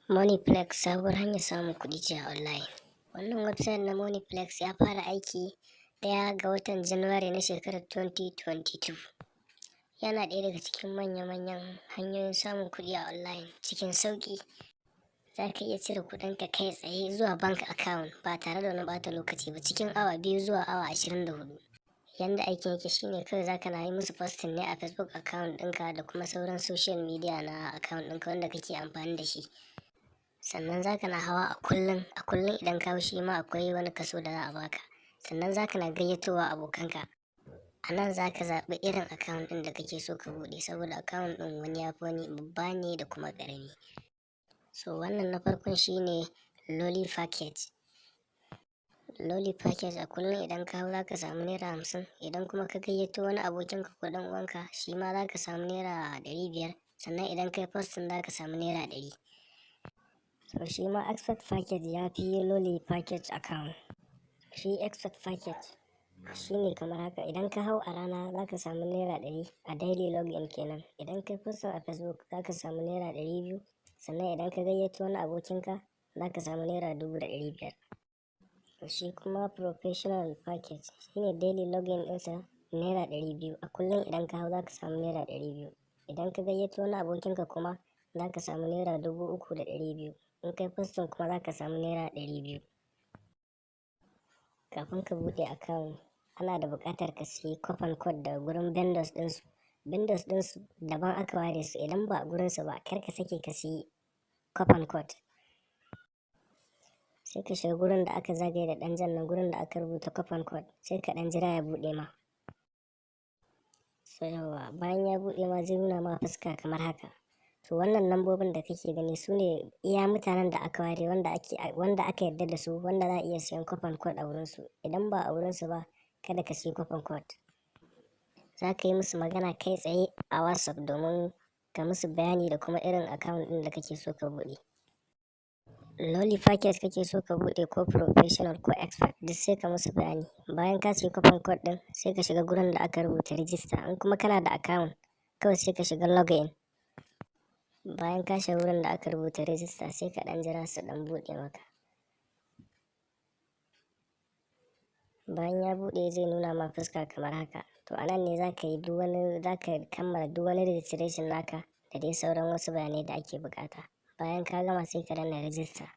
Moneyflex sabuwar hanyar samun kuɗi ce a online. Wannan website na Moneyflex ya fara aiki 1 ga watan January na shekarar 2022. Yana ɗaya daga cikin manya-manyan hanyoyin samun kuɗi a online cikin sauƙi. Za ka iya cire kuɗinka kai tsaye zuwa bank account ba tare da wani ɓata lokaci ba cikin awa 2 zuwa awa 24. Yanda aikin yake shine kawai za ka na yi musu posting ne a Facebook account ɗinka da kuma sauran social media na account ɗinka wanda kake amfani da shi. Sannan za ka na hawa a kullum, a kullum idan ka hau shi ma akwai wani kaso da za a baka. Sannan za ka na gayyatowa abokanka. A nan za ka zaɓi irin account ɗin da kake so ka buɗe saboda account ɗin wani ya fi wani, babba ne da kuma ƙarami. So wannan na farkon shine Lolly Package. Lolly Package a kullum idan ka hau za ka samu ₦50. Idan kuma ka gayyato wani abokinka ko ɗan uwanka, shi ma za ka samu ₦500. Sannan idan ka yi posting za ka samu ₦100. So shi ma Expert Package ya fi Lolly Package account. Shi Expert Package shine kamar haka: idan ka hau a rana za ka samu ₦100 a daily login kenan. Idan ka yi posting a Facebook za ka samu ₦200. Sannan idan ka gayyato wani abokinka za ka samu ₦1,500. Shi kuma Professional Package shine daily login ɗinsa ₦200. A kullum idan ka hau za ka samu ₦200. Idan ka gayyato wani abokinka kuma za ka samu ₦3,200. In ka yi posting kuma za ka samu ₦200. Kafin ka buɗe account, ana da buƙatar ka sayi coupon code daga gurin vendors ɗinsu. Vendors ɗinsu daban aka ware su. Idan ba a gurinsu ba, kar ka sake ka sayi coupon code. Sai ka shiga gurin da aka zagaye da ɗan jan nan, gurin da aka rubuta coupon code, sai ka ɗan jira ya buɗe ma. So yauwa, bayan ya buɗe ma zai nuna ma fuska kamar haka. To, wannan lambobin da kake gani su ne iya mutanen da aka ware wanda aka yarda da su, wanda za a iya siyan coupon code a wurinsu. Idan ba a wurinsu ba, kada ka siyi coupon code. Za ka yi musu magana kai tsaye a WhatsApp domin ka musu bayani da kuma irin account ɗin da kake so ka buɗe. Lolly Package kake so ka buɗe ko Professional ko Expert, duk sai ka musu bayani. Bayan ka siyi coupon code ɗin, sai ka shiga gurin da aka rubuta register. In kuma kana da account, kawai sai ka shiga login. Bayan ka shiga wurin da aka rubuta register, sai ka ɗan jira su ɗan buɗe maka. Bayan ya buɗe, zai nuna ma fuska kamar haka. To, a nan ne za ka kammala duk wani registration naka da dai sauran wasu bayanai da ake buƙata. Bayan ka gama, sai ka danna register.